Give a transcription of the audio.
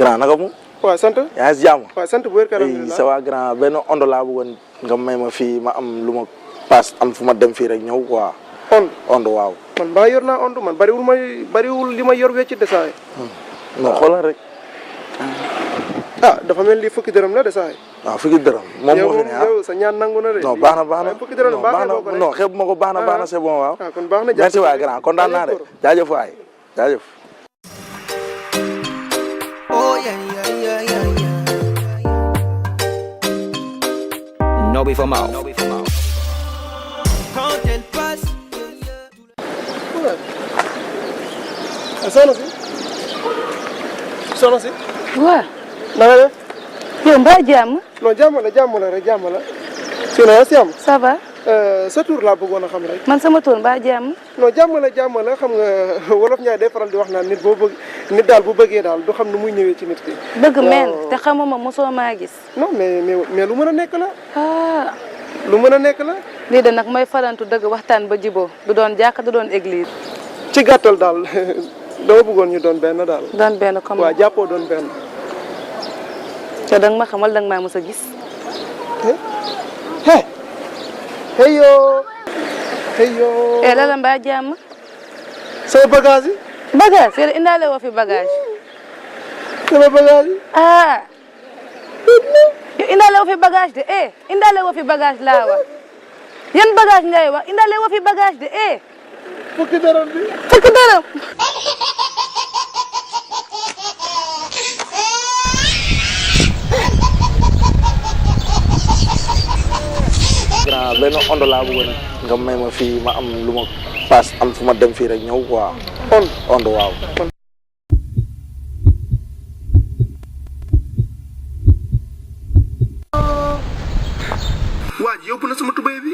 grand naka mu. waaw sant. yaa ngi si jàmm. waaw sant bu wér kanam. ça va grand benn ondo laa bëggoon nga may ma fii ma am lu ma paas am fu ma dem fii rek ñëw quoi. ondo waaw. man baa yor naa ondo man bariwul li ma yor wecc de saa yi. non xoolal rek. dafa mel ni fukki dërëm la de saa yi. waaw fukki dërëm moom moo fi ne yow sa ñaan nangu na de. non baax na fukki dërëm baax na non xeeb ma ko baax na c'est bon waaw. kon baax na merci waay grand kontaan naa de jaajëf waay jaajëf. No be for mouth. soxna si. waaw. na nga def. yow mbaa jàmm. non jàmm la rek jàmm la. sinon yaa si jàmm. ça va. sa tur laa bëggoon a xam rek. man sama tur mbaa jàmm. non jàmm la xam nga wolof ñaay day faral di wax naan nit daal bu bëggee daal du xam nu muy ñëwee ci nit ki. dëgg mel te xamuma mosoo maa gis. non mais lu mën a nekk la. lu mën a nekk la. lii de nag mooy farantu dëgg waxtaan ba jiboo du doon jàkk du doon église. ci gàttal daal dama bëggoon ñu doon benn daal. doon benn comme waaw jàppoo doon benn. te danga ma xamal danga maa mos a gis. hey yo. la mbaa jàmm. sama bagage yi. bagage yow indaale woo fi bagage. sama bagage yi. yow indaale woo fi bagage de indaale woo fi bagage laa wax yan bagage ngay wax indaale woo fi bagage de fukki dërëm bi. fukki dërëm. grand benn ondo laa bëggoon nga may ma fii ma am lu ma paas am fu ma dem fii rek ñëw quoi. ondo waaw. waa ji yóbbu na sama tubéy bi.